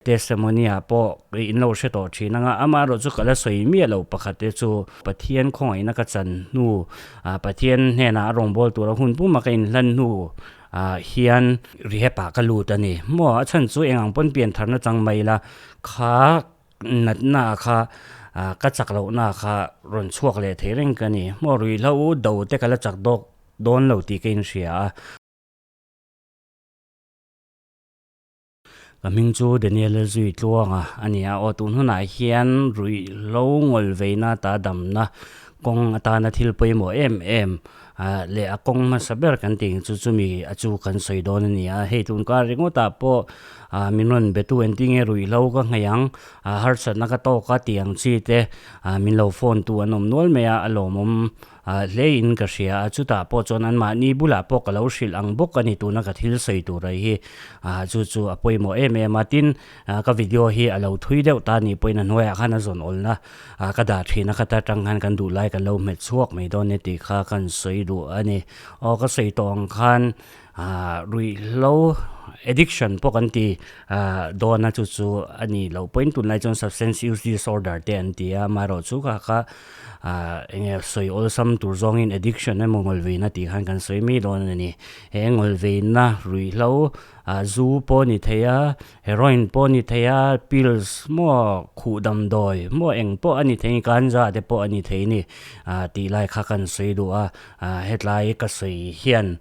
Testimony ah pawh in lo hre tawh thin anga amaherawh chu ka la sawi miah loh pakhat te chu Pathian khawngaihna ka chan hnu ah Pathian hnenah a rawngbâwl tura hun puma ka inhlan hnu ah hian rehab ah ka lut a ni. Maw a chhan chu eng ang pawn pian tharna chang mai ila kha natna kha ah ka chak lohna kha rawn chhuak leh thei reng ka ni. Maw ruihhlo do te ka la chak dawk dawn lo tih ka inhria a. Ka hming chu Daniel Zui Tluanga a ni a, aw tun hunah hian ruihhlo ngawl veina ta damna kawng atana thil pawimawh em em leh a kawng hmasa ber kan tih ang chu chumi a chu kan sawi dawn a ni a, hei tun kar ringawtah pawh min rawn betu engtin nge ruihhlo ka ngei ang harsatna ka tawk a tih ang chi te min lo phone tu an awm nual mai a, a lawmawm Hle in ka hria a, chutah pawh chuan anmahni bulah pawh ka lo hrilh ang bawk a ni tuna ka thil sawi tur a hi chu chu a pawimawh em em a, tin ka video hi a lo thui deuh ta ni pawhin a hnuaiah khan a zawn awlna ka dah thin a khata tang khan kan duh lai kan lo hmet chhuak mai dawn e tih kha kan sawi duh a ni. Aw ka sawi tawh ang khan ruihhlo addiction pawh kan ti dawn a chu chu a ni loh pawhin tunlai chuan substance use disorder te an ti a amaherawhchu kha kha Eng nge sawi awlsam tur zawngin addiction emaw ngawlveina tih khan kan sawi mai dawn a ni. He ngawlveina ruihhlo zu pawh a ni thei a, heroin pawh a ni thei a, pills maw khuh damdawi maw eng pawh a ni thei a ni, ganja te pawh a ni thei a ni tih lai kha kan sawi duh a. Hetlai ka sawi hian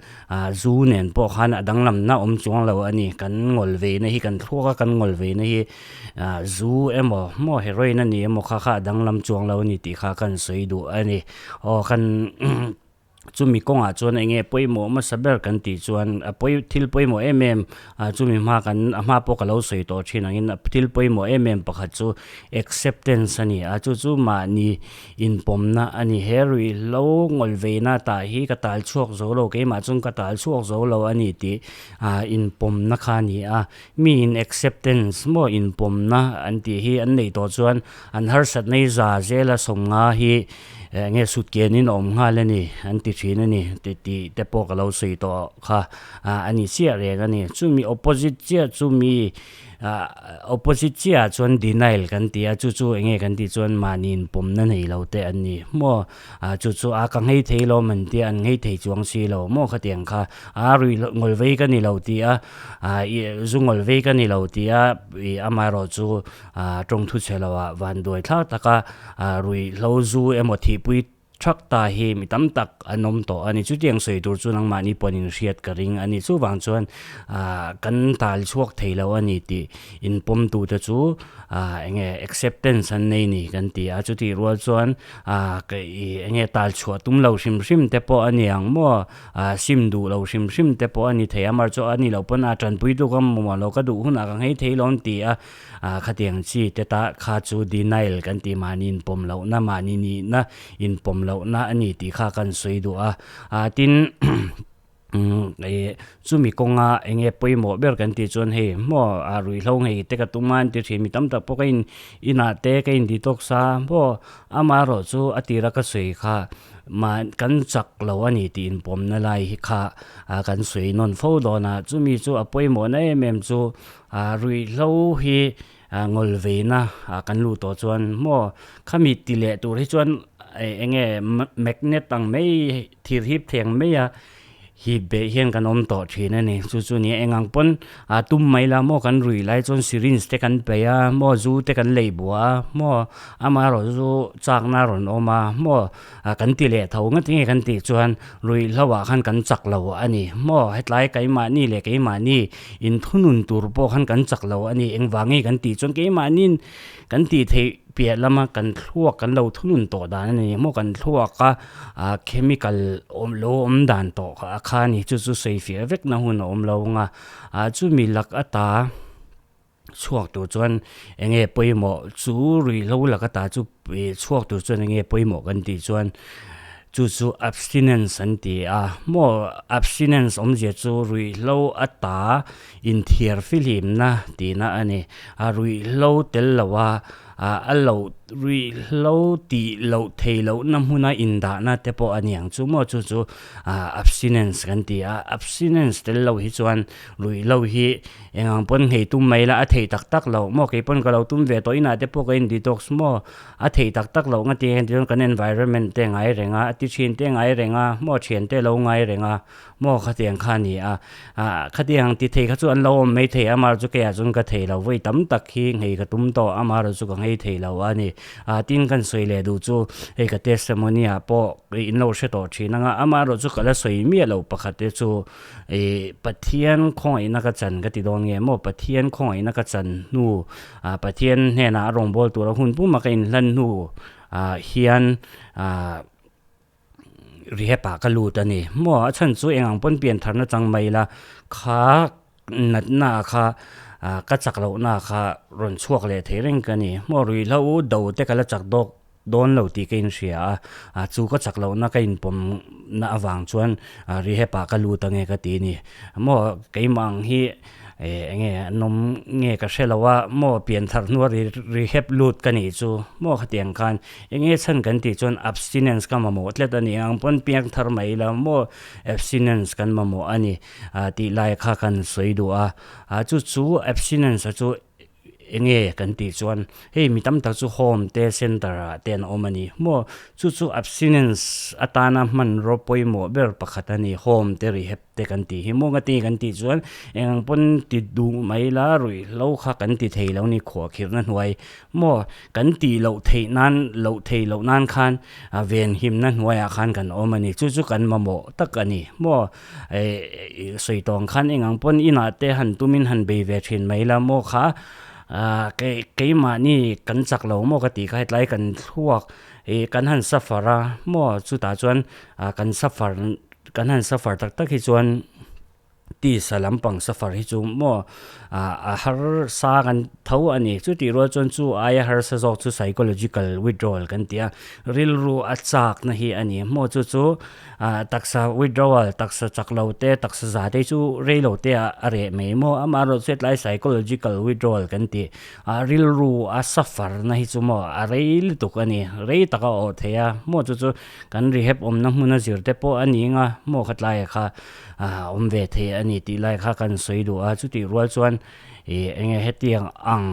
zu nen pawh khan a danglamna awm chuang lo a ni. Kan ngawlveina hi kan thluak a, kan ngawlveina hi Zu emaw maw heroin a ni emaw kha kha a danglam chuang lo a ni tih kha kan sawi duh a ni. Aw kan chumi kawngah chuan eng nge pawimawh hmasa ber kan tih chuan a pawi thil pawimawh em em chumi hma kan a hma pawh ka lo sawi tawh thin angin thil pawimawh em em pakhat chu acceptance a ni a chu chu mahni inpawmna a ni. He ruihhlo ngawlveina tah hi ka tal chhuak zo lo keimah chuan ka tal chhuak zo lo a ni tih inpawmna kha a ni a. Mi in acceptance maw inpawmna an tih hi an neih tawh chuan an harsatna hi za zela sawmnga hi eng nge sutkianin a awm nghal a ni an ti thin a ni ti tih te pawh ka lo sawi tawh kha a ni chiah reng a ni. Chumi opposite chiah chu mi opposite chiah ah chuan denial kan ti a chu chu eng nge kan tih chuan mahni inpawmna nei lo te an ni maw. Ah chu chu a ka nghei thei lo man tia an nghei thei chuang si lo maw khatiang kha a rui ngawl vei ka ni lo ti a ah i zu ngawl vei ka ni lo ti a i amaherawh chu ah tawng thu chhe lo ah van duai thlak taka ah rui hlo zu emaw thihpui thak ta hi mi tam tak an awm tawh a ni chutiang sawi tur chu nangmahni pawhin in hriat ka ring a ni chuvang chuan ah kan tal chhuak thei lo a ni tih inpawm tu te chu ah eng nge acceptance an nei ni kan ti a chutih rual chuan Ah ka i eng nge tal chhuah tum lo hrim hrim te pawh a ni ang maw? Ah sim duh lo hrim hrim te pawh a ni thei a, mar chu a ni loh pawn a tanpui tu ka mamawh lo ka duh hunah ka nghei thei lo an ti a, ah khatiang chi te ta kha chu denial kan tih mahni inpawm lohna mahni nihna inpawm lohna a ni tih kha kan sawi duh a, ah tin. Chumi kawnga eng nge pawimawh ber kan tih chuan hei maw a ruihhlo ngei te ka tum a an ti thin mi tam tak pawh ka in inah te ka in detox a maw amaherawh chu a tira ka sawi kha mah kan chak lo a ni tih inpawmna lai hi kha kan sawi nawn fo dawn a chumi chu a pawimawhna em em chu ruihhlo hi ngawlveina kan luh tawh chuan maw khami ti leh tur hi chuan eng nge magnet ang mai thir hip theng mai a hip beh hian kan awm tawh thin a ni chu chu nia eng ang pawn a tum mai la maw kan rui lai chuan syringe te kan paih a maw zu te kan lei buah a maw amaherawhchu chakna a rawn awm a maw kan ti leh tho ngat nge kan tih chuan ruihhlo ah khan kan chak lo a ni maw hetlai keimahni leh keimahni inthunun tur pawh khan kan chak lo a ni engvang nge kan tih chuan keimahni kan tih theih piah lama kan thluak kan lo thunun tawh dan a ni maw kan thluak a ah chemical awm lo awm dan tawh kha a ni chu chu sawi fiah vek na hun a awm lo ang a ah chumi lak ata. Chhuak tur chuan eng nge pawimawh chu ruihhlo laka ta chu chhuak tur chuan eng nge pawimawh kan tih chuan chu chu abstinence an ti a maw abstinence awmzia chu ruihhlo ata inthiar fihlimna tihna a ni a ruihhlo tel lo a. A lo ruihhlo tih loh theih lohna hmuna indahna te pawh a ni ang chu maw chu chu abstinence kan ti a, abstinence tel lo hi chuan ruihhlo hi eng ang pawn nghei tum mai la a theih tak tak loh maw kei pawn ka lo tum ve tawh inah te pawh ka in detox maw a theih tak tak loh nga ti hian tichuan kan environment te ngai reng a a ti thin te ngai reng a maw thian te lo ngai reng a. Maw khatiang kha a ni a, ah khatiang ti thei kha chu an lo awm mai thei a, amaherawhchu keiah chuan ka thei lo, vawi tam tak hi nghei ka tum tawh, amaherawhchu chu ka nghei thei lo a ni. Ah tin kan sawi leh duh chu hei ka testimony ah pawh in lo hre tawh thin ang a, amaherawhchu ka la sawi miah lo pakhat te chu ih Pathian khawngaihna ka chan ka ti dawn nge maw, Pathian khawngaihna ka chan hnu ah Pathian hnenah a rawngbâwl tura hun puma ka inhlan hnu ah hian ah. Rehab ah ka lut a ni. Maw a chhan chu eng ang pawn pian tharna chang mai ila kha natna kha ah ka chak lohna kha rawn chhuak leh thei reng ka ni. Maw ruihhlo u do te ka la chak dawk dawn lo tih ka inhria a, ah chu ka chak lohna ka inpawm na avang chuan ah rehab ah ka lut ange ka ti a ni. Maw keimah ang hi. Eh enge an awm nge ka hre lo a, maw pian thar hnua ri rehab lut ka nih chu maw khatiang khan enge chhan kan tih chuan abstinence ka mamawh tlat a ni ang pawn piang thar mai ila maw abstinence kan mamawh a ni ah tih lai kha kan sawi duh a, ah chu chu abstinence a chu enge kan tih chuan hei mi tam tak chu home te center ah te an awm a ni maw chu chu abstinence atana hmanraw pawimawh ber pakhat a ni home te rehab te kan tih hi maw ngati kan tih chuan eng ang pawn ti duh mai la ruihhlo kha kan ti thei lo ni khuah khirhna hnuai maw kan tih loh theih nan loh theih loh nan khan a ven himna hnuaiah khan kan awm a ni chu chu kan mamawh tak a ni maw eh sawi tawng khan eng ang pawn inah te han tumin han bei ve thin mai la maw kha ah kei keimahni kan chak lo maw ka tih kha hetlai kan thluak ih kan han suffer a maw chutah chuan ah kan suffer Kan han suffer tak tak hi chuan tisa lampang suffer hi chu maw ah a harsa kan tho a ni. Chutih rual chuan chu aia harsa zawk chu psychological withdrawal kan ti a, rilru a chakna hi a ni. Maw chu chu ah taksa withdrawal taksa chak lo te taksa za te chu rei lo te ah a reh mai maw amaherawhchu chu hetlai psychological withdrawal kan tih ah rilru a suffer na hi chu maw a rei lutuk a ni. Rei tak a awh thei a maw chu chu. Kan rehab awmna hmuna zir te pawh a ni anga maw kha tlaiah kha ah awm ve thei a ni tih lai kha kan sawi duh a, chutih rual chuan ih eng nge hetiang ang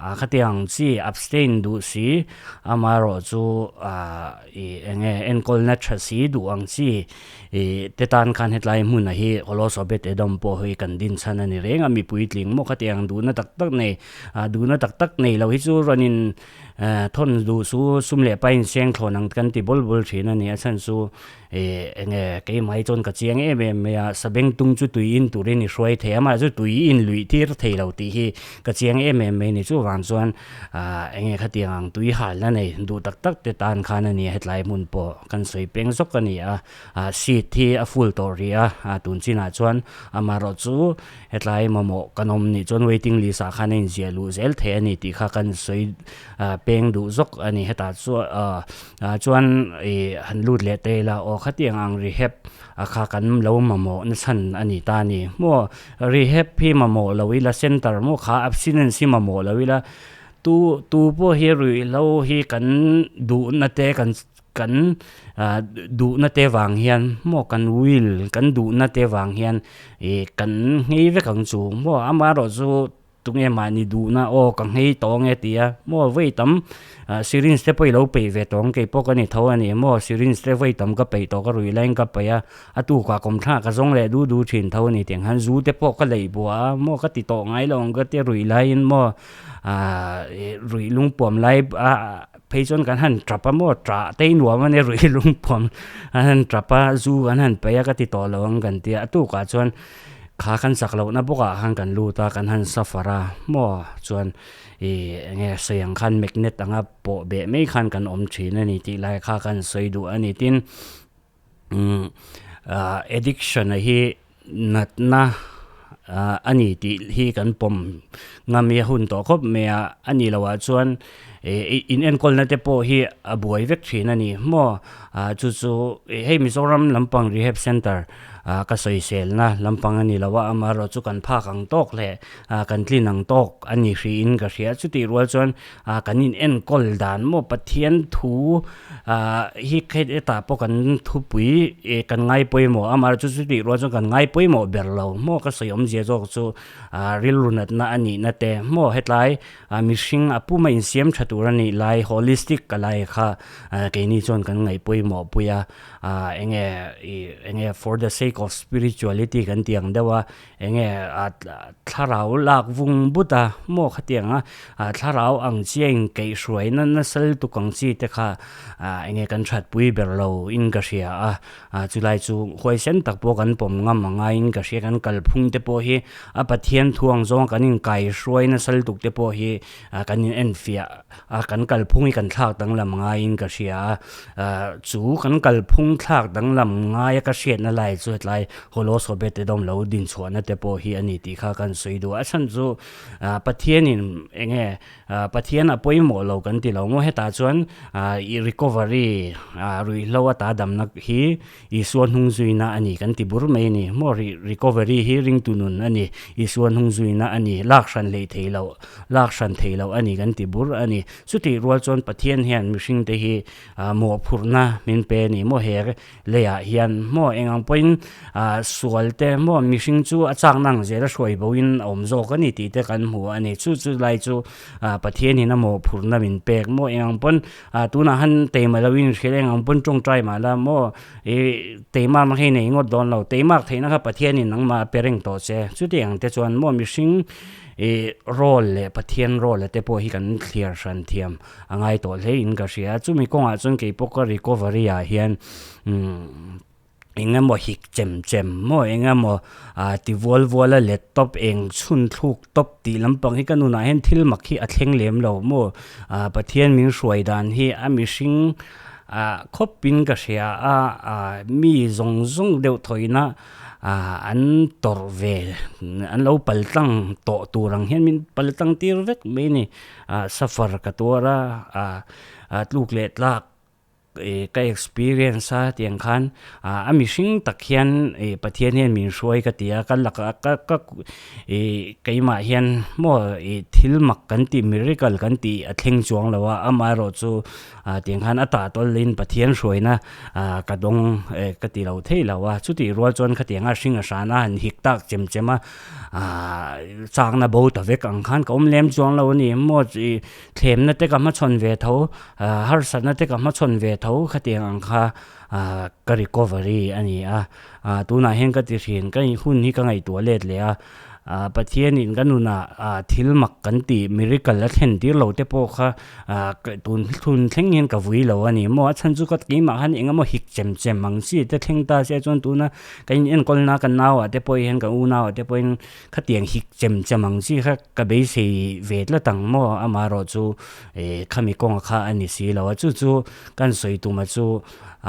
ah khatiang chi abstain duh si amaherawh chu ah ih eng nge enkawlna tha si duh ang chi ih te tan khan hetlai hmunah hi Holos Obed Edom pawh hi kan din chhan a ni reng a, mipui tling maw khatiang duhna tak tak nei ah duhna tak tak nei lo hi chu rawn in Thawn duh chu sum leh pain seng thlawn ang kan ti bawl bawl thin a ni. A chhan chu ih enge keimah hi chuan ka chiang em em mai a, sabeng tung chu tui in turin i hruai thei a, mahse tui in luih tir thei lo tih hi ka chiang em em mai a ni. Chuvang chuan ah enge khatiang ang tui halna nei duh tak tak te tan khan a ni a, hetlai hmun pawh kan sawi peng zawk a ni a, ah seat hi a full tawh rih a, ah tun chinah chuan amaherawh chu Hetlai mamawh kan awm nih chuan waiting list ah khan a inziah luh zel theih a ni tih kha kan sawi peng duh zawk a ni. Hetah chuan chuan ih han lut leh ta ila aw khatiang ang rehab a kha kan lo mamawh na chhan a ni ta a ni. Maw rehab hi mamawh lo ila center maw kha abstinence hi mamawh lo ila tu tu pawh hi ruihhlo hi kan duhna te kan Kan duhna te vang hian maw kan will kan duhna te vang hian ih kan nghei vek ang chu maw amaherawh chu tunge mahni duhna aw ka nghei tawh ange ti a maw vawi tam syringe te pawh i lo peih ve tawh ang kei pawh ka ni tho a ni maw syringe te vawi tam ka peih tawh ka ruih laiin ka peih a a tukah kawmthla ka zawng leh du du thin tho a ni tiang hian zu te pawh ka leih buah a maw ka ti tawh ngai lo ang ka tia ruih laiin maw ah ruih lungpuam lai ah. Phei chuan kan han tap a maw tah te nuam a nia ruih lungpuam an han tap a zu kan han paih a ka ti tawh lo ang kan tia a tukah chuan kha kan chak lohna bawkah khan kan lut a kan han suffer a maw chuan ih eng nge sawi ang khan magnet anga pawh beh mai khan kan awm thin a ni tih lai kha kan sawi duh a ni tin umm addiction a hi natna. a ni tih hi kan pawm ngam hi a hun tawh khawp mai a, a nih loh ah chuan ih in enkawlna te pawh hi a buai vek thin a ni maw ah chu chu hei Mizoram lampang rehab center ah ka sawiselna lampang a ni lo a amaherawh chu kan phak ang tawk leh ah kan tlin ang tawk a ni hriin ka hria chutih rual chuan ah kan in enkawl dan maw Pathian thu ah hi hetah pawh kan thupui ih kan ngai pawimawh a amaherawh chu chutih rual chuan kan ngai pawimawh ber lo maw ka sawi awmzia zawk chu ah rilru natna a nihna te maw hetlai ah mihring a puma insiam tha tur a nih lai holistic ka lai kha ah keini chuan kan ngaih pawimawh pui a ah eng nge ih eng nge for the sake of spirituality kan tih ang deuh a eng nge ah thlarau lak vung but a maw khatiang a ah thlarau ang chi a inkaihhruaina nasa lutuk ang chi te kha ah eng nge kan that pui ber lo in ka hria a ah chulai chu huaisen tak pawh kan pawm ngam a ngaiin ka hria kan kalphung te pawh hi a Pathian thu ang zawng kan inkaihhruai nasa lutuk te pawh hi ah kan in enfiah a kan kalphung hi kan thlak danglam ngaiin ka hria a ah chu kan kalphung thlak danglam ngaia ka hriatna lai chu hetlai Holosobe te dawm lo dinchhuahna te pawh hi a ni tih kha kan sawi duh a a chhan chu ah Pathianin eng nge ah Pathian a pawimawh lo kan ti lo maw hetah chuan ah ih recovery ah ruihhlo ata damna hi Isua hnung zuina a ni kan ti bur mai a ni maw recovery hi ringtu nun a ni Isua hnung zuina a ni lak hran hlei thei loh lak hran thei loh a ni kan ti bur a ni chutih rual chuan Pathian hian mihring te hi ah mawhphurhna min pe a ni maw he Leiah hian maw eng ang pawhin ah sual te maw mihring chu a chakna ang zel a hruai bo in a awm zawk a ni tih te kan hmu a ni. Chu chu lai chu ah Pathian in a mawhphurhna min pek maw eng ang pawn ah tunah han teima lo in hrilh eng ang pawn tawngtai mah la maw ih teima ang hei nei ngawt dawn lo teimak theihna kha Pathian in nangmah a pe reng tawh che. Chuti ang te chuan maw mihring ih role leh Pathian role te pawh hi kan thliar hran thiam. A ngai tawh hle in ka hria chumi kawngah chuan kei pawh ka recovery ah hian umm eng emaw hik chem chem maw eng emaw ah ti vual vual a let tawp eng chhun thluk tawp tih lampang hi ka nunah hian thil mak hi a thleng lem lo maw ah Pathian min hruai dan hi a mihring ah khawp in ka hria a ah mi zawng zawng deuh thawina ah an tawrh ve an lo pal tlang tawh tur ang hian min pal tlang tir vek mai a ni. ah suffer ka tuar a ah ah tluk leh tlak ih ka experience a tiang khan ah a mihring tak hian ih Pathian hian min hruai ka ti a ka lakah ka ka ih keimah hian maw ih thil mak kan tih miracle kan tih a thleng chuang lo a amaherawh chu ah tiang khan a tah tawl in Pathian hruaina ah ka dawng eh ka ti lo thei lo a chutih rual chuan khatiang a hring a hran a han hik tak chem chem a. Ahh chakna bo ta vek ang khan ka awm lem chuang lo a ni maw ih thlemna te ka hmachhawn ve tho ah harsatna te ka hmachhawn ve tho khatiang ang kha ah ka recovery a ni a ah tunah hian ka ti thin ka hun hi ka ngaihtuah let leh a ah Pathianin ka nunah ah thil mak kan tih miracle a thlen tir lo te pawh kha ah tun thlun thleng hian ka vui lo a ni maw a chhan chu ka keimah khan eng emaw hik chem chem ang chi te thleng ta se chuan tuna Ka in enkawlna ka nauah te pawhin ka unauah te pawhin khatiang hik chem chem ang chi kha ka beisei ve tlat ang maw amaherawh chu ih khami kawnga kha a ni si lo a chu chu kan sawi tuma chu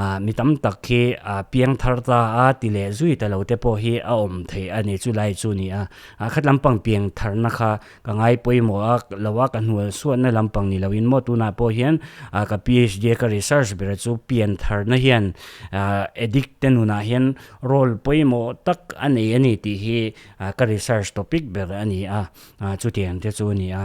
ah mi tam tak hi ah piang thar ta a ti leh zui ta lo te pawh hi a awm theih a ni chulai chu a ni a ah khat lampang piang tharna kha Ka ngai pawimawh a lo a, ka hnual suatna lampang ni loin maw tunah pawh hian ah ka PhD a ka research ber chu pian tharna hian ah addict te nunah hian role pawimawh tak a nei a ni tih hi ah ka research topic ber a ni a, ah chutiang te chu a ni a.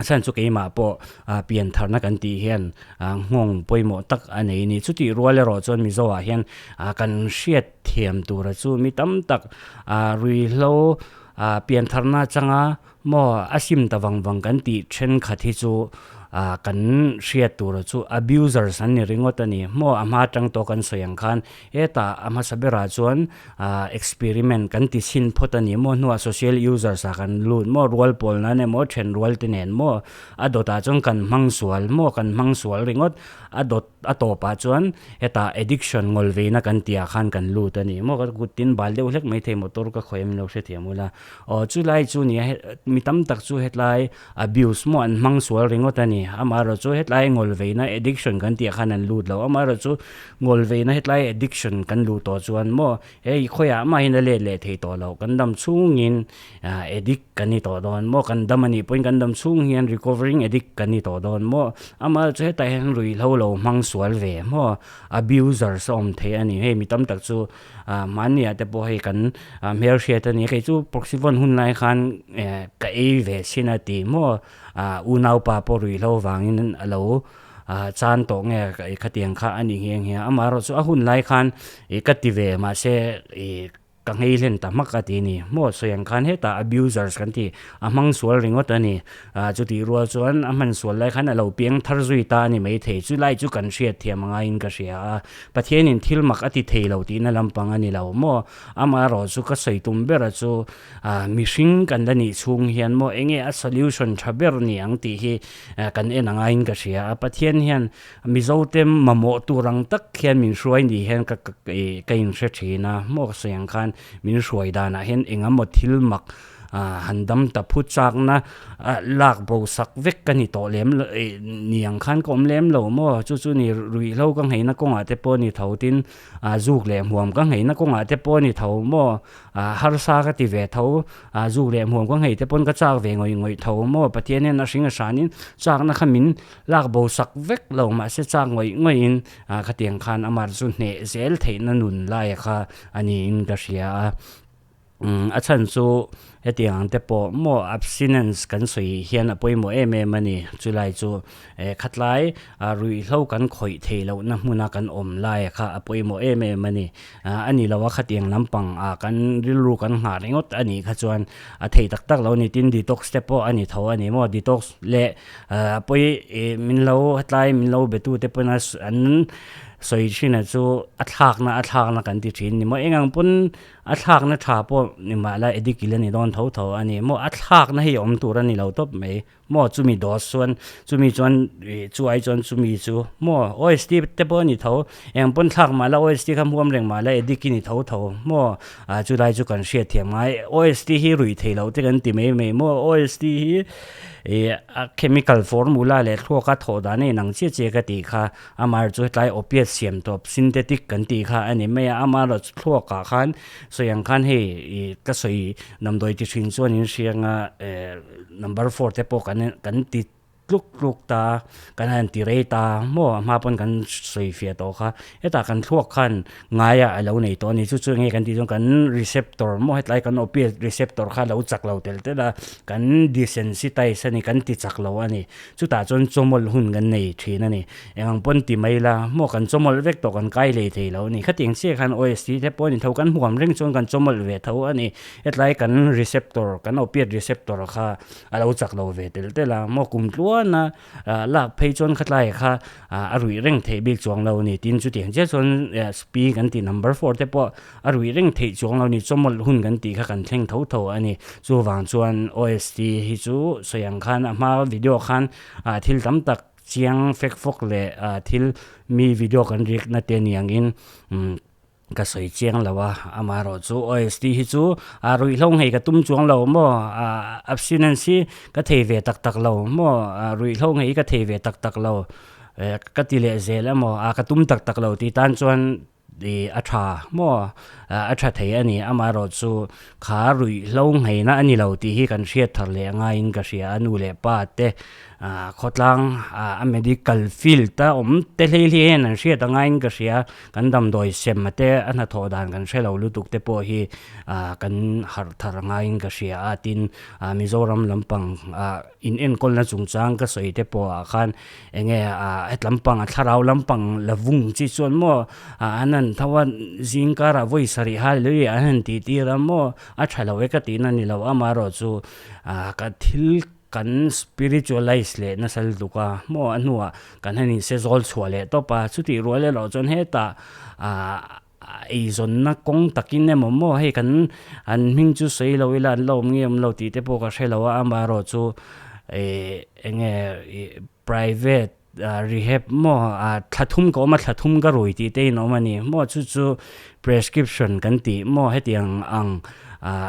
A chhan chu keimah pawh ah pian tharna kan tih hian ah nghawng pawimawh tak a nei a ni. Chutih rual erawh chuan Mizo ah hian ah kan hriat thiam tura chu mi tam tak ah ruihhlo Ah piantharna changa maw a sim ta vang vang kan tih thenkhat hi chu ah kan hriat tura chu abusers an ni ringawt a ni. Maw a hma atang tawh kan sawi ang khan hetah a hmasa berah chuan ah experiment kan ti chhin phawt a ni maw hnuah social users ah kan lut maw rual pawl nan emaw then rual te nen maw a dawtah chuan kan hmang sual maw kan hmang sual ringawt a dawt A tawpah chuan hetah addiction ngawl veina kan tihah khan kan lut a ni maw ka kut tin bal deuh hlek mai thei motor ka khawi a min lo hrethiam ula aw chulai chu nia mi tam tak chu hetlai abuse maw an hmang sual ringawt a ni. ni. Amaherawhchu hetlai ngawlveina addiction kan tih ah khan an lut lo. Amaherawhchu ngawlveina hetlai addiction kan luh tawh chuan maw hei khawiah mahin a let leh thei tawh lo. Kan dam chhungin addict kan ni tawh dawn maw? Kan dam a nih pawhin kan dam chhung hian recovering addict kan ni tawh dawn maw? Amaherawhchu hetah hian ruihhlo lo hmang sual ve maw? Abusers a awm thei a ni. Hei mi tam tak chu mahni ah te pawh hei kan hmelhriat a ni. Kei chu proxyphone hun lai khan ka ei ve chin a ti maw? Unaupa pawh ruihhlo vangin a lo chan tawh nge khatiang kha a ni nghe nghe a. Amaherawhchu a hun lai khan ka ti ve mahse ih Ka nghei hlen ta hmak a ti ni. Maw sawi ang khan hetah abusers kan ti, a hmang sual ringawt a ni. Chutih rual chuan a hman sual lai khan a lo piang thar zui ta a ni maithei. Chu lai chu kan hriat thiam a ngaiin ka hria a. Pathianin thil mak a ti thei lo tihna lampang a ni lo maw? Amaherawh chu ka sawi tum bera chu mihring kan la nih chhung hian maw enge a solution tha ber ni ang tih hi kan en a ngaiin ka hria a. Pathian hian Mizote mamawh tur ang tak hian min hruai ni hian ka ka inhre thin a, maw ka sawi ang khan min hruai danah hian eng emaw thil mak han dam ta phut chakna lak bo sak vek ka ni tawh lem lo ni ang khan ka awm lem lo maw chu chu ni ruihhlo ka ngheina kawngah te pawh ni tho tin zuk leh hmuam ka ngheina kawngah te pawh ni tho maw harsa ka ti ve tho zuk leh hmuam ka nghei te pawn ka chak ve ngawih ngawih tho maw Pathian hian a hring a hranin chakna kha min Lak bo sak vek lo mahse chak ngawih ngawih in khatiang khan amar chu hneh zel theihna nun laia kha a niin ka hria a. A chhan chu hetiang ang te pawh maw abstinence kan sawi hian a pawimawh em em a ni. Chulai chu khatlai ruihhlo kan khawih theih lohna hmuna kan awm laia kha a pawimawh em em a ni. A ni lo a khatiang lampang ah kan rilru kan nghah ringawt a nih kha chuan a thei tak tak lo a ni. Tin detox te pawh a ni tho a ni maw detox leh A pawi ih min lo hetlai min lo be tu te pawn a an sawi thin a chu a thlakna a thlakna kan ti thin ni maw eng ang pawn a thlakna tha pawh ni mah la addict ila ni dawn tho tho a ni maw a thlakna hi a awm tur a ni lo tawp mai maw chumi dawt chuan chumi chuan ih chu ai chuan chumi chu maw OST te pawh a ni tho eng pawn thlak mah la OST kha hmuam reng mah la addict i ni tho tho maw ah chulai chu kan hriatthiam ngai OST hi ruih theih loh te kan ti mai mai maw OST hi. Ih a chemical formula leh thluaka thawh dan a inang chiah chiah ka tih kha amah chu hetlai opiate siam tawp synthetic kan tih kha a ni mai a amaherawh chu thluakah khan sawi ang khan hei ih ka sawi damdawi ti thin chuan in hria anga eh number four te pawh kan kan ti tluk tluk ta kan han ti rei ta maw a hma pawn kan sawi fiah tawh kha hetah kan thluak khan Ngaia a lo nei tawh a ni. Chu chu enge kan tih chuan kan receptor maw hetlai kan opiate receptor kha lo chak lo tel tel a, kan desensitize a ni, kan ti chak lo a ni. Chutah chuan chawmawlh hun kan nei thin a ni. Eng ang pawn ti mai la maw kan chawmawlh vek tawh kan kai lei thei lo a ni. Khatiang chiah khan OST te pawh a ni tho, kan huam reng chuan kan chawmawlh ve tho a ni. Hetlai kan receptor, kan opiate receptor kha a lo chak lo ve tel tel a, maw kum tluana lak phei chuan khatlai kha a ruih reng theih bik chuang lo a ni tin chutiang chiah chuan spi kan tih number four te pawh a ruih reng theih chuang lo a ni chawmawlh hun kan tih kha kan thleng tho tho a ni chuvang chuan OST hi chu sawi ang khan a hma video khan thil tam tak chiang fek fawk leh thil mi video kan riak na te ni ang in Ka sawi chiang lo a, amaherawh chu OST hi chu a ruihhlo nghei ka tum chuang lo maw, abstinence hi ka thei ve tak tak lo maw, ruihhlo nghei hi ka thei ve tak tak lo, ka ti leh zel emaw, a ka tum tak tak lo tih tan chuan ih a tha maw, a tha thei a ni, amaherawh chu kha ruihhlo ngheina a ni lo tih hi kan hriat thar leh ngaiin ka hria a, nu leh pa te Khawtlang a medical field a awm te hlei hlei hian an hriat anga in ka hria, kan damdawi sem a te a hnathawh dan kan hre lo lutuk te pawh hi kan harh thar anga in ka hria a, tin Mizoram lampang in enkawlna chungchang ka sawi te pawh ah khan enge het lampang a thlarau lampang la vung chi chuan maw an han tho a zing karah vawi sarih hallelujah an han tih tir a maw a tha lo e ka tihna ni lo amaherawhchu ka thil Kan spiritualize leh nasa lutuk a, maw a hnuah kan han inse zawl chhuah leh tawp a, chutih rual erawh chuan hetah ah eizawnna kawng takin emaw maw hei kan an hming chu sawi lo ila an la awm nge awm lo tih te pawh ka hre lo a, amaherawh chu ih eng nge ih private rehab maw ah thla thum ka awm a thla thum ka rui tih te in awm a ni maw chu chu prescription kan tih maw hetiang ang.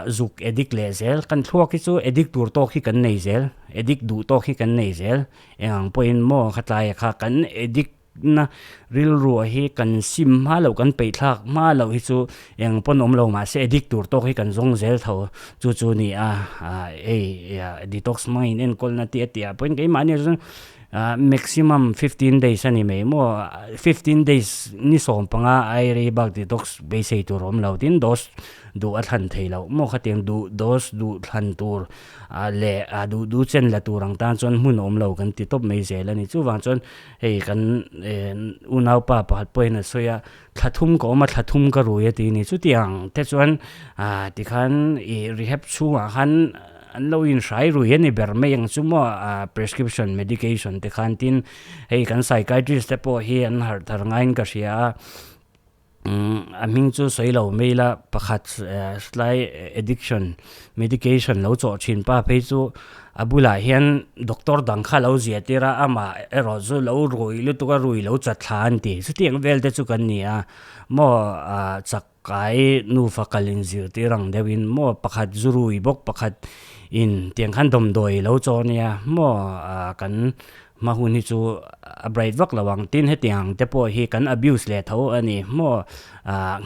Zuk addict leh zel, kan thluak hi chu addict tur tawk hi kan nei zel, addict duh tawk hi kan nei zel, eng ang pawhin maw khatlai kha kan addict na rilru hi kan sim hma loh kan peih thlak hma loh hi chu eng pawn awm lo mahse addict tur tawk hi kan zawng zel tho chu chu ni a hei detox hmangin enkawlna tih a tih ah pawhin keimahni chuan maximum 15 days a ni mai maw 15 days ni 15 ai rei bak detox beisei tur awm lo tin dose duh a thlan thei loh maw khatiang duh dose duh thlan tur leh duh duh chen la tur ang tan chuan hmun awm lo kan ti tawp mai zel a ni chuvang chuan hei kan unaupa pakhat pawhin a sawi a thla thum ka awm a thla thum ka rui a ti a ni chutiang te chuan tikhan ih rehab chhungah khan an lo inhrai rui a ni ber mai ang chu maw prescription medication te khan tin hei kan psychiatrist te pawh hi an harh thar ngaiin ka hria a. A hming chu sawi lo mai ila pakhat tlai addiction medication lo chawh thin pa phei chu a bulah hian doctor dang kha lo zia tir a amah erawh chu lo rui lutuk a rui lo chat thla an ti chutiang vel te chu kan ni a maw ah chak kai nufa kal in zir tir ang deuh in maw pakhat zu rui bawk pakhat in tiang khan dawmdawi lo chaw ania maw ah kan Hma hun hi chu a bright vak lo ang. Tin, hetiang te pawh hi kan abuse leh tho a ni. Maw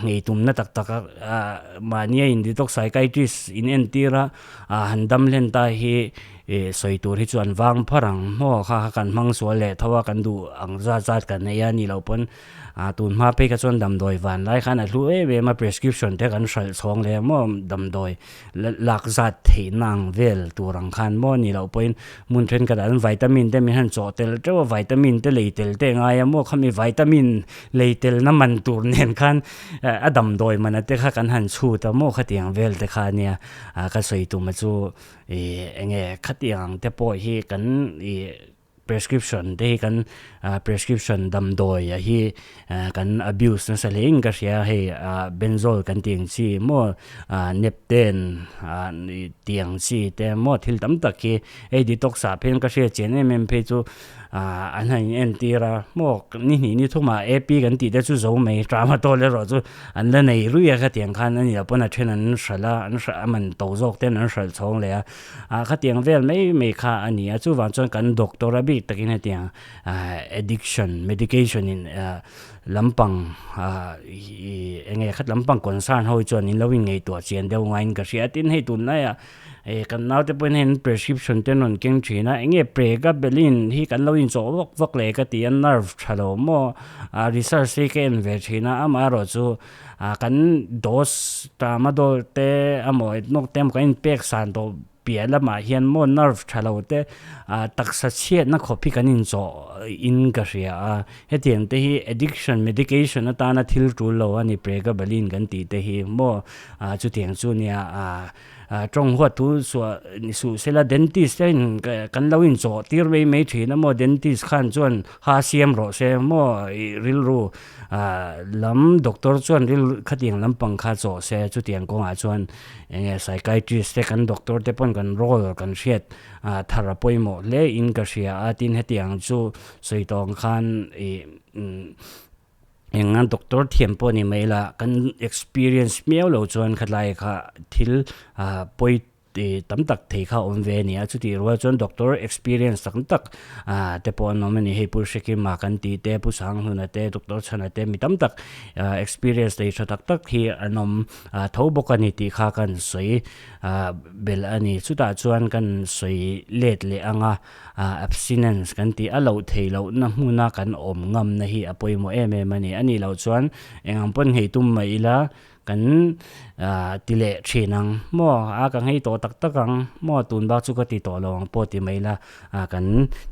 nghei tumna tak tak a mahnia in detox psychiatrist in entir a han dam hlen ta hi sawi tur hi chu an vang phar ang. Maw kha kha kan hmang sual leh tho a, kan duh ang zat zat kan nei a ni loh pawn tun hma phei kha chuan damdawi van lai khan a hlu em em a, prescription te kan hralh chhawng leh maw damdawi lak zat theihna ang vel tur ang khan maw ni loh pawhin hmun thenkhatah an vitamin te min han chawh tel teuh a vitamin te lei tel te ngai a maw khami vitamin lei telna man tur nen khan a damdawi mana te kha kan han chhut a maw khatiang vel te kha ania ka sawi tum a chu ih eng nge khatiang te pawh hi kan ih Prescription te hi kan prescription damdawi ah hi kan abuse nasa hle in ka hria hei benzol kan tih ang chi maw nepten tih ang chi te maw thil tam tak hi hei detox ah phei ka hriat chian em em phei chu an han in entir a maw ni hnih ni thum ah A_P kan tih te chu zo mai tramadol erawh chu an la nei rui a khatiang khan a ni lo pawn a then an hralh a an hralh a man to zawk ten an hralh chhawng leh a. Ah khatiang vel mai mai kha a ni a, chuvang chuan kan doctor a bik takin hetiang addiction medication in lampang ih eng nge khat lampang concern ho hi chuan in lo inngaihtuah chian deuh ngaiin ka hria a, tin hei tunlaiah eh kan naute pawhin hei an prescription te an rawn keng thin a, eng nge pregabalin hi kan lo inchawh vak vak leh ka ti a nerve tha lo maw ah research hi ka en ve thin a, amaherawhchu Ah kan dose tramadol te emaw hnawk te emaw kan inpek san tawh piah lamah hian maw nerve tha lo te ah taksa chhiatna khawp hi kan inchawh in ka hria a, hetiang te hi addiction medication atana thil tul lo a ni pregabalin kan tih te hi maw ah chutiang chu nia ah tawng huat thu suah ni suh sela dentist te in kan lo inchawh tir mai mai thin a maw dentist khan chuan ha siam rawh se maw ih rilru lam doctor chuan rilru khatiang lampang kha chawh se chutiang kawngah chuan eng nge psychiatrist te kan doctor te pawn kan role kan hriat thar a pawimawh hle in ka hria a tin hetiang chu sawi tawng khan ih Eng a doctor thiam pawh ni mai la kan experience miau lo chuan khatlai kha thil pawi tam tak thei kha a awm ve a ni a, chutih rual chuan doctor experience tam tak te pawh an awm a ni, hei Pu Hrekima kan tih te, Pu Sanghluna te, Doctor Chhana te mi tam tak experience nei tha tak tak hi an awm tho bawk a ni tih kha kan sawi belh a ni, chutah chuan kan sawi let leh ang a. Abstinence kan tih a loh theih lohna hmuna kan awm ngamna hi a pawimawh em em a ni. A nih loh chuan eng ang pawn nghei tum mai ila kan ti leh thin ang maw a ka nghei tawh tak tak ang maw tun bak chu ka ti tawh lo ang pawh ti mai ila kan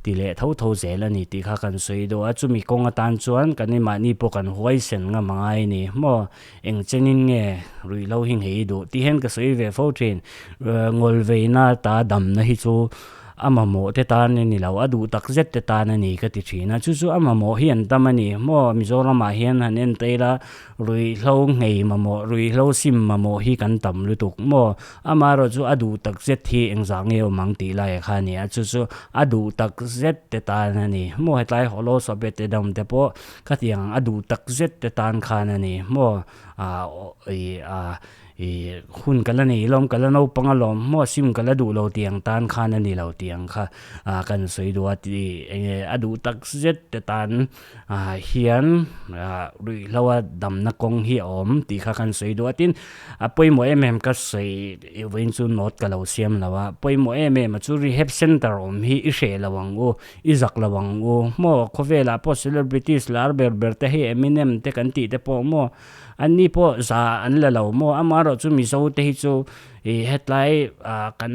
ti leh tho tho zel a ni tih kha kan sawi deuh a. Chumi kawng atan chuan kan mahni pawh kan huaisen ngam a ngai a ni maw eng chenin nge ruihhlo hi nghei duh tih hian ka sawi ve fo thin. Ngawlveina ta damna hi chu A mamawh te tan a ni lo, a duh tak zet te tan a ni ka ti thin a, chu chu a mamawh hi an tam a ni. Maw Mizoramah hian han en ta ila ruihhlo nghei mamawh, ruihhlo sim mamawh hi kan tam lutuk maw? Amaherawh chu a duh tak zet hi engzah nge awm ang tih lai kha a ni a, chu chu a duh tak zet te tan a ni. Maw hetlai hawlaw sawpet te dam te pawh khatiang a duh tak zet te tan khan a ni maw? Ih a. Ih hun ka la nei lawm, ka la naupang alawm maw sim ka la duh lo tih ang tan khan a ni lo tih ang kha ah kan sawi duh a tih eng nge a duh tak zet te tan ah hian ah ruihhlo a damna kawng hi a awm tih kha kan sawi duh a tin a pawimawh em em ka sawi vawiin chu note ka lo siam lo a pawimawh em em a chu rehab center awm hi i hreh lo ang u i zak lo ang u maw khawvelah pawh celebrities lar ber ber te hei Eminem te kan tih te pawh maw. An ni pawh za an la lo maw? Amaherawh chu Mizo te hi chu ih hetlai ah kan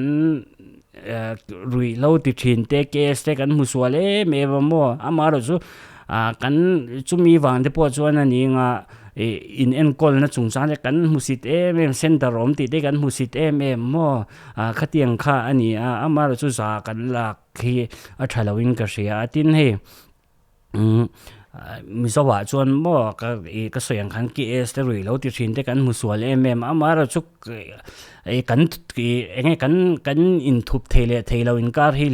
ruihhlo ti thin te case te kan hmu sual em em a maw? Amaherawh chu ah kan chumi vang te pawh chuan a ni anga ih in enkawlna chungchang te kan hmu sit em em center awm tih te kan hmu sit em em maw? Ah khatiang kha a ni a, amaherawh chu za kan lak hi a tha lo in ka hria a tin hei. Umm Mizo ah chuan maw ka ih ka sawi ang khan KS te ruih lo ti thin te kan hmu sual em em a amaherawh chu ih kan ih eng nge kan kan inthup thei leh thei lo inkar hi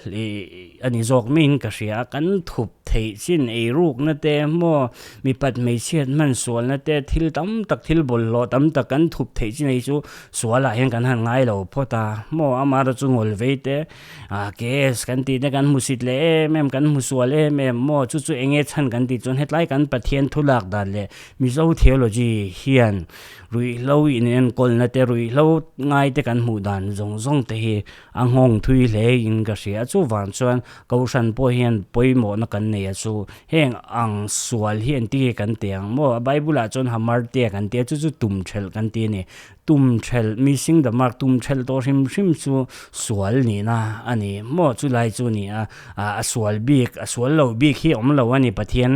ih a ni zawk maiin ka hria a kan thup theih chin eirukna te maw mipat hmeichhiat hman sualna te thil tam tak thil bawlhhlawh tam tak kan thup theih chin hei chu sualah hian kan han ngai lo phawt a maw amaherawh chu ngawl vei te. Ah case kan tih te kan hmusit leh em em kan hmu sual em em maw chu chu enge chhan kan tih chuan hetlai kan Pathian thu lak dan leh Mizo theology hian ruihhlo in enkawlna te ruihhlo ngai te kan hmuh dan zawng zawng te hi a nghawng thui hle in ka hria a chuvang chuan Kohhran pawh hian pawimawhna kan nei a chu heng ang sual hi engtin nge kan tih ang maw a Bible ah chuan hamartia kan tia chu chu tum thelh kan ti a ni. Tum thelh, missing the mark, tum thelh tawh hrim hrim chu sual nihna a ni maw? Chulai chu ni a, a sual bik, a sual lo bik hi awm lo a ni Pathian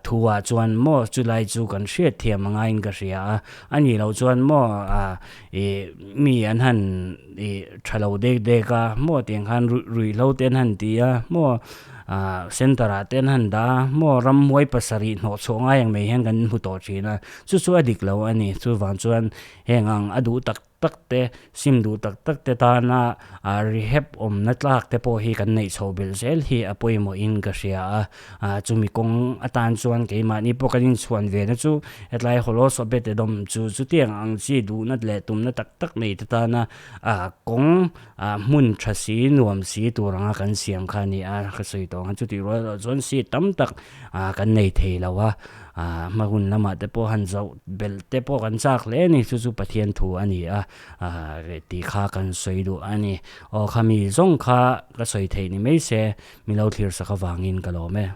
thuah chuan maw? Chulai chu kan hriat thiam a ngaiin ka hria a, a nih loh chuan maw ih mi an han ih tha lo dek dek a maw tiang khan ruihhlo te an han ti a maw? Center ah te an han dah a maw? Ramhuai pasarih hnawh chhuah ngai ang mai hian kan hmu tawh thin a. Chu chu a dik lo a ni. Chuvang chuan heng ang a duh tak tak te, sim duh tak tak te tana rehab awmna tlak te pawh hi kan neih chhoh belh zel hi a pawimawhin ka hria a. Chumi kawng atan chuan keimahni pawh kan inchhuan ve na chu hetlai Holos Obed-Edom chu chutiang ang chi duhna leh tumna tak tak nei te tana kawng hmun tha si nuam si tur anga kan siam kha a ni a. Ka sawi tawh ang a, chutih rual erawh chuan seat tam tak kan nei thei lo a. Ah hma hun lamah te pawh han zoh belh te pawh kan chak hle a ni, chu chu Pathian thu a ni a, ah tih kha kan sawi duh a ni. Aw khami zawng kha ka sawi theih ni mai se, mi lo thlir sak avangin ka lawm e.